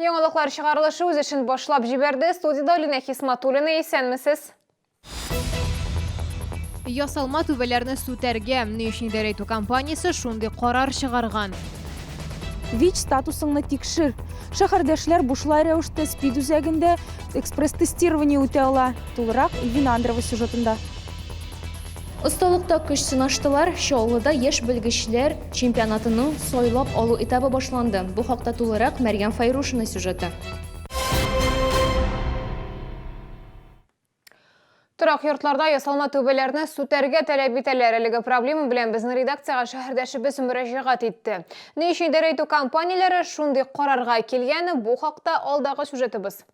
Яңалыклар чыгарылышы үз эшен башлап җибәрде. Студиядә Алинә Хисматуллина, исәнмесез. Ясалма түбәләрне сүтәргә, ни өчен идарә итү компаниясе шундый карар чыгарган? ВИЧ статусыңны тикшер. Шәһәрдәшләр бушлай рәвештә СПИД үзәгендә экспресс-тестирование үтә ала. Тулырак Ильвина Андрова сюжетында. Осталыкта көч сынаштылар, Чаллыда яшь белгечләр чемпионатының сайлап алу этабы башланды. Бу хакта тулырак Мәрьям Файрушина сюжеты. Торак йортларда ясалма түбәләрне сүтәргә таләп итәләр. Әлеге проблема белән безнең редакциягә шәһәрдәшебез мөрәҗәгать итте. Ни өчен идарә итү компанияләре шундый карарга килгән, бу хакта алдагы сюжетыбыз.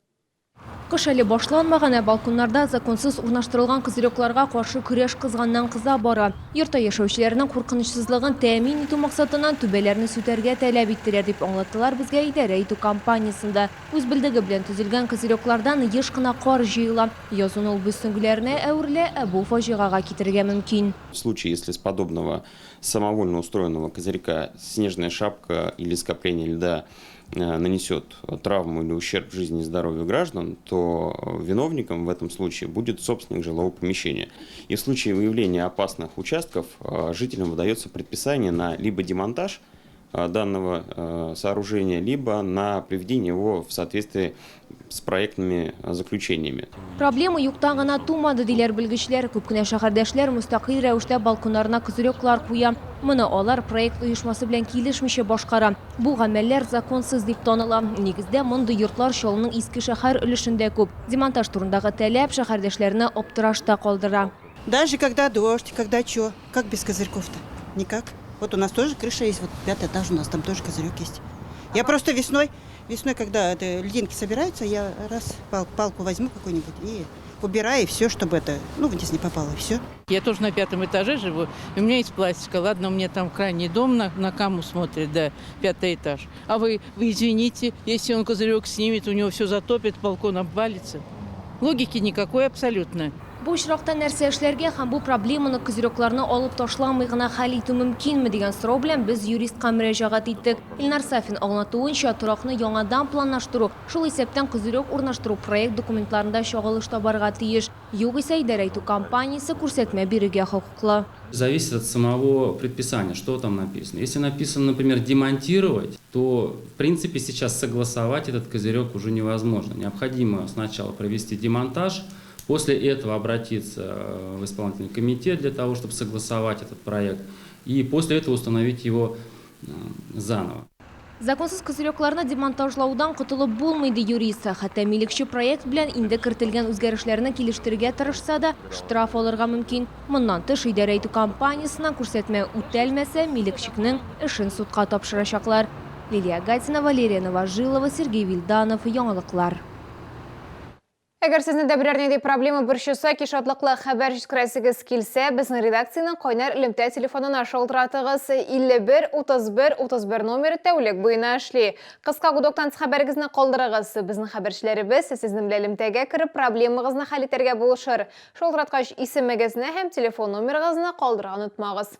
Кыш әле башланмаган, ә балконнарда законсыз урнаштырылган козырекларга каршы көрәш кызганнан-кыза бара. Йортта яшәүчеләрнең куркынычсызлыгын тәэмин итү максатыннан түбәләрне сүтәргә таләп иттеләр, дип аңлаттылар безгә идарә итү компаниясендә. Үз белдеге белән төзелгән козыреклардан еш кына кар җыела. Язын ул боз сөңгеләренә әверелә, ә бу фаҗигага китерергә мөмкин. В случае, если с подобного самовольно устроенного козырька снежная шапка или скопление льда нанесет травму или ущерб жизни и здоровью граждан, то виновником в этом случае будет собственник жилого помещения. И в случае выявления опасных участков жителям выдается предписание на либо демонтаж данного сооружения, либо на приведение его в соответствии с проектными заключениями. Проблема юктан гына тумады, диләр белгечләр. Күп кенә шәһәрдәшләр мөстәкыйль рәвештә балконнарына козыреклар куя. Моны алар проект оешмасы белән килешмичә башкара. Бу гамәлләр законсыз дип таныла. Нигездә мондый йортлар Чаллының Иске шәһәр өлешендә күп. Демонтаж турындагы таләп шәһәрдәшләрне аптырашта калдыра. Даже когда дождь, когда чё, как без козырьков-то? Никак. Вот у нас тоже крыша есть, вот пятый этаж у нас там тоже козырек есть. Я просто весной, весной, когда это, льдинки собираются, я раз палку возьму какую-нибудь и убираю, и все, чтобы это, ну, вниз не попало, и все. Я тоже на пятом этаже живу, и у меня есть пластика. Ладно, у меня там крайний дом на Каму смотрит, да, пятый этаж. А вы извините, если он козырек снимет, у него все затопит, балкон обвалится. Логики никакой абсолютно. Бу очракта нәрсә эшләргә һәм бу проблеманы козырекларны алып ташламый гына хәл итү мөмкинме дигән сорау белән без юристка мөрәҗәгать иттек. Илнар Сафин аңлатуынча, торакны яңадан планлаштыру, шул исәптән козырек урнаштыру проект документларында чагылыш табарга тиеш. Югыйсә идарә итү компаниясе күрсәтмә бирергә хокуклы. Зависит от самого предписания, что там написано. Если написано, например, демонтировать, то, в принципе, сейчас согласовать этот козырек уже невозможно. Необходимо сначала провести демонтаж, после этого обратиться в исполнительный комитет для того, чтобы согласовать этот проект, и после этого установить его заново. Законсыз козырекларны демонтажлаудан котылып булмый, ди юрист. Хәтта милекче проект белән инде кертелгән үзгәрешләрне килештерергә тырышса да, штраф алырга мөмкин. Моннан тыш идарә итү компаниясеннән күрсәтмә үтәлмәсә, милекченың эшен судка тапшырачаклар. Лилия Гатина, Валерия Новожилова, Сергей Вильданов. Яңалыклар. Әгәр сезне дә берәр нинди проблема борчыса, яки шатлыклы хәбәр җиткерәсегез килсә, безнең редакциянең кайнар элемтә телефонына шалтыратыгыз. 51 31 31 номеры тәүлек буена эшли. Кыска гудоктан хәбәрегезне калдырыгыз. Безнең хәбәрчеләребез сезнең белән элемтәгә кереп, проблемагызны хәл итәргә булышыр. Шалтыраткач, исемегезне һәм телефон номерыгызны калдырырга онытмагыз.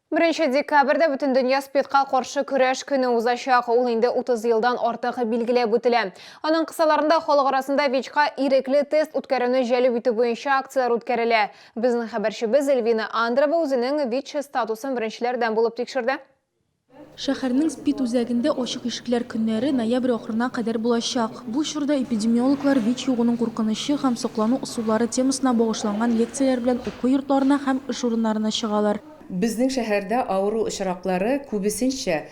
Беренче декабрьдә Бөтендөнья СПИДка каршы көрәш көне узачак. Ул инде 30 елдан артык билгеләп үтелә. Аның кысаларында халык арасында ВИЧка ирекле тест үткәрүне җәлеп итү буенча акцияләр үткәрелә. Безнең хәбәрчебез Эльвина Андрова үзенең ВИЧ статусын беренчеләрдән булып тикшерде. Шәһәрнең СПИД үзәгендә ачык ишекләр көннәре ноябрь ахырына кадәр булачак. Бу чорда эпидемиологлар ВИЧ йогуның куркынычы һәм саклану ысуллары темасына багышланган лекцияләр белән уку йортларына һәм эш урыннарына чыгалар. Безнең шәһәрдә авыру очраклары күбесенчә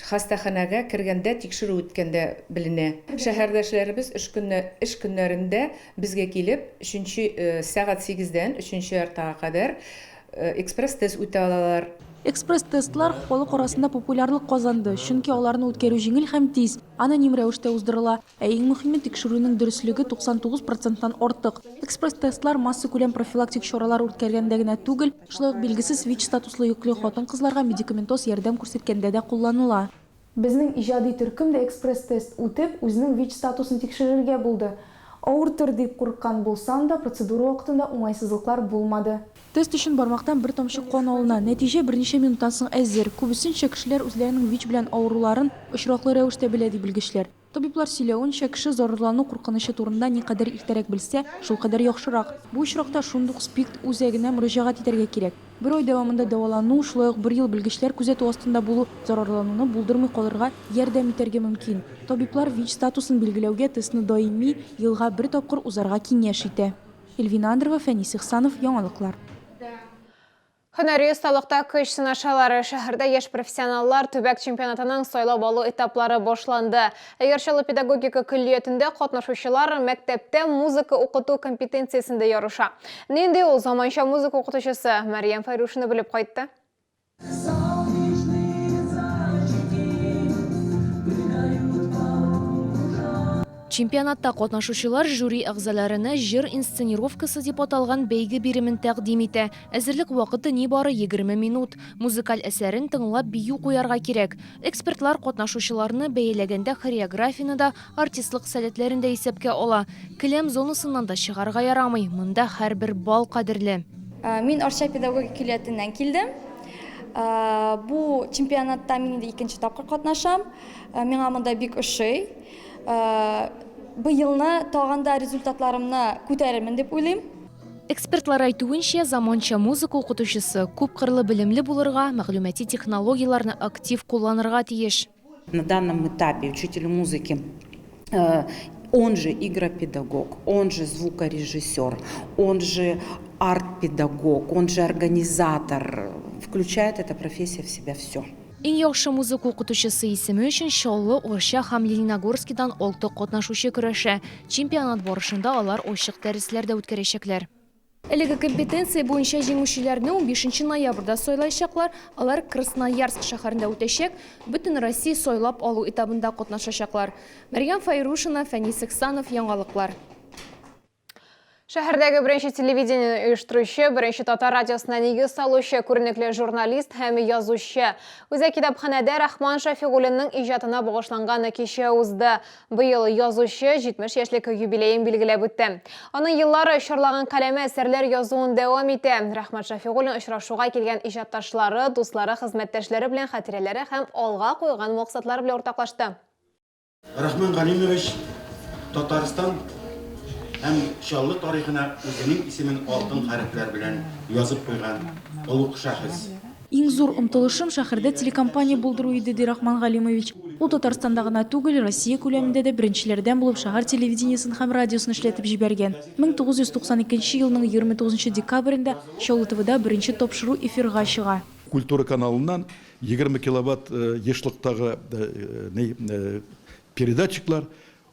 хастаханәгә кергәндә, тикшерү үткәндә беленә. Шәһәрдәшләребез эш көнне, эш көннәрендә безгә килеп, өченче сәгать сигездән өченче яртыга кадәр экспресс-тест үтә алалар. Экспресс-тестлар халык арасында популярлык казанды, чөнки аларны үткәрү җиңел һәм тиз, аноним рәвештә уздырыла. Ә иң мөһиме, тикшерүнең дөреслеге 99 проценттан артык. Экспресс-тестлар массакүләм профилактик чаралар үткәргәндә генә түгел, шулай ук билгесез ВИЧ статуслы йөкле хатын-кызларга медикаментоз ярдәм күрсәткәндә дә кулланыла. Безнең иҗади төркем дә экспресс-тест үтеп, үзенең ВИЧ статусын тикшерергә булды. Авыртыр дип курыккан булсам да, процедура вакытында уңайсызлыклар булмады. Тест өчен бармактан бер тамчы кан алына. Нәтиҗә берничә минуттан соң әзер. Күбесенчә, кешеләр үзләренең ВИЧ белән авыруларын очраклы рәвештә белә, ди белгечләр. Табиблар сөйләвенчә, кеше зарарлану куркынычы турында никадәр иртәрәк белсә, шулкадәр яхшырак. Бу очракта шундук СПИД үзәгенә мөрәҗәгать итәргә кирәк. Бер ай дәвамында дәвалану, шулай ук бер ел белгечләр күзәтү астында булу зарарлануны булдырмый калырга ярдәм итәргә мөмкин. Табиблар ВИЧ статусын билгеләүгә тестны даими, елга бер тапкыр узарга киңәш итә. Эльвина Андрова, Фәнис Ихсанов, Яңалыклар. Һөнәри осталыкта көч сынашалар. Шәһәрдә яшь профессионаллар төбәк чемпионатының сайлап алу этаплары башланды. Әгәр Чаллы педагогика көллиятендә катнашучылар мәктәптә музыка укыту компетенциясендә ярыша. Нинди ул заманча музыка укытучысы? Мәрьям Фәйрушина белеп кайтты. Чемпионатта катнашучылар жюри әгъзаларына Җыр инсценировкасы дип аталган бәйге биремен тәкъдим итә. Әзерлек вакыты нибары 20 минут. Музыкаль әсәрен тыңлап бию куярга кирәк. Экспертлар катнашучыларны бәяләгәндә хореографияне дә, артистлык сәләтләрен дә исәпкә ала. Келәм зонасыннан да чыгарга ярамый, монда һәрбер балл кадерле. Мин Арча педагогик көллиятеннән килдем. Бу чемпионатта мин инде икенче тапкыр катнашам. Миңа монда бик ошый. Быелны тагын да результатларымны күтәрермен дип уйлыйм. Экспертлар әйтүенчә, заманча музыка укытучысы күпкырлы белемле булырга, мәгълүмати технологияләрне актив кулланырга тиеш. На данном этапе учитель музыки он же игропедагог, он же звукорежиссер, он же арт-педагог, он же организатор. Включает эта профессия в себя все. Иң яхшы музыка укытучысы исеме өчен Чаллы, Арча һәм Лениногорскидан алты катнашучы көрәшә. Чемпионат барышында алар ачык дәресләр дә үткәрәчәкләр. Әлеге компетенция буенча җиңүчеләрне унбишенче ноябрьдә сайлаячаклар. Алар Красноярск шәһәрендә үтәчәк Бөтенроссия сайлап алу этабында катнашачаклар. Мәрьям Фәйрушина, Фәнис Ихсанов, Яңалыклар. Шәһәрдәге беренче телевидениене оештыручы, беренче татар радиосына нигез салучы, күренекле журналист һәм язучы. Үзәк китапханәдә Рахман Шәфигуллинның иҗатына багышланган кичә узды. Быел язучы 70 яшьлек юбилеен билгеләп үтте. Аның еллары чорлаган каләме әсәрләр язуын дәвам итә. Рахман Шәфигуллин очрашуга килгән иҗатташлары, дуслары, хезмәттәшләре белән хатирәләре һәм алга куйган максатлары белән уртаклашты. Рахман Галимович Татарстан һәм Чаллы тарихына үзенең исемен алтын хәрефләр белән язып куйган олуг шәхес. Иң зур омтылышым, шәһәрдә телекомпания булдыру иде, ди Рахман Галимович. Ул Татарстанда гына түгел, Россия күләмендә дә беренчеләрдән булып шәһәр телевидениесен һәм радиосын эшләтеп җибәргән. 1992 елның 29 декабрендә Чаллы ТВда беренче тапшыру эфирга чыга. Культура каналыннан 20 киловатт ешлыктагы передатчиклар,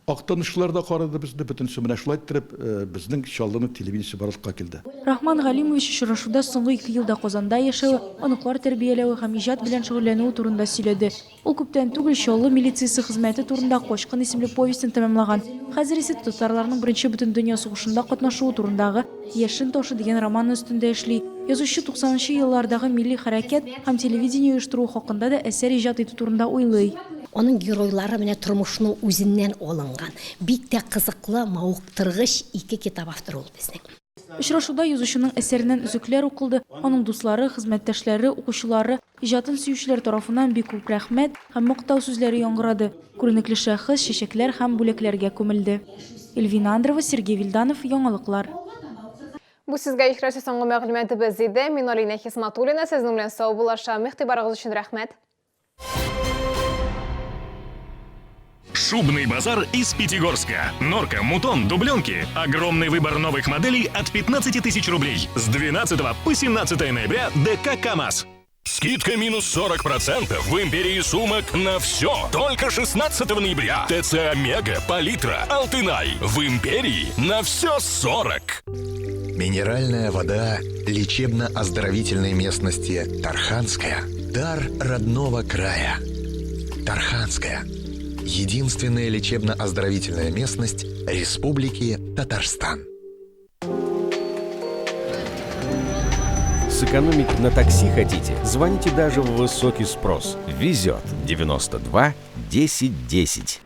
Актанышлылар да карады безне, бөтенесе менә шулай иттереп безнең Чаллының телевидениесе барлыкка килде. Рахман Галимович очрашуда соңгы ике елда Казанда яшәве, оныклар тәрбияләве һәм иҗат белән шөгыльләнүе турында сөйләде. Ул күптән түгел Чаллы милициясе хезмәте турында Качкын исемле повестен тәмамлаган. Хәзер исә татарларның Беренче бөтендөнья сугышында катнашуы турындагы Яшен ташы дигән романы өстендә эшли. Язучы туксанынчы еллардагы милли хәрәкәт һәм телевидение оештыруы хакында да әсәр иҗат итү турында уйлый. Аның геройлары менә тормышның үзеннән алынган. Бик тә кызыклы, мавыктыргыч ике китап авторы ул безнең. Очрашуда язучының әсәреннән өзекләр укылды, аның дуслары, хезмәттәшләре, укучылары, иҗатын сөючеләр тарафыннан бик күп рәхмәт һәм мактау сүзләре яңгырады, күренекле шәхес чәчәкләр һәм бүләкләргә күмелде. Эльвина Андрова, Сергей Вильданов, Яңалыклар. Бу сезгә җиткерәсе соңгы мәгълүматыбыз иде. Мин Алинә Хисматуллина, сезнең белән саубуллашам. Игътибарыгыз өчен рәхмәт. Шубный базар из Пятигорска. Норка, мутон, дубленки. Огромный выбор новых моделей от 15 тысяч рублей. С 12 по 17 ноября ДК КАМАЗ. Скидка минус 40% в империи сумок на все. Только 16 ноября. ТЦ Омега, Палитра, Алтынай. В империи на все 40. Минеральная вода лечебно-оздоровительной местности Тарханская. Дар родного края. Тарханская. Единственная лечебно-оздоровительная местность Республики Татарстан. Сэкономить на такси хотите? Звоните даже в высокий спрос. Везет 92 10 10.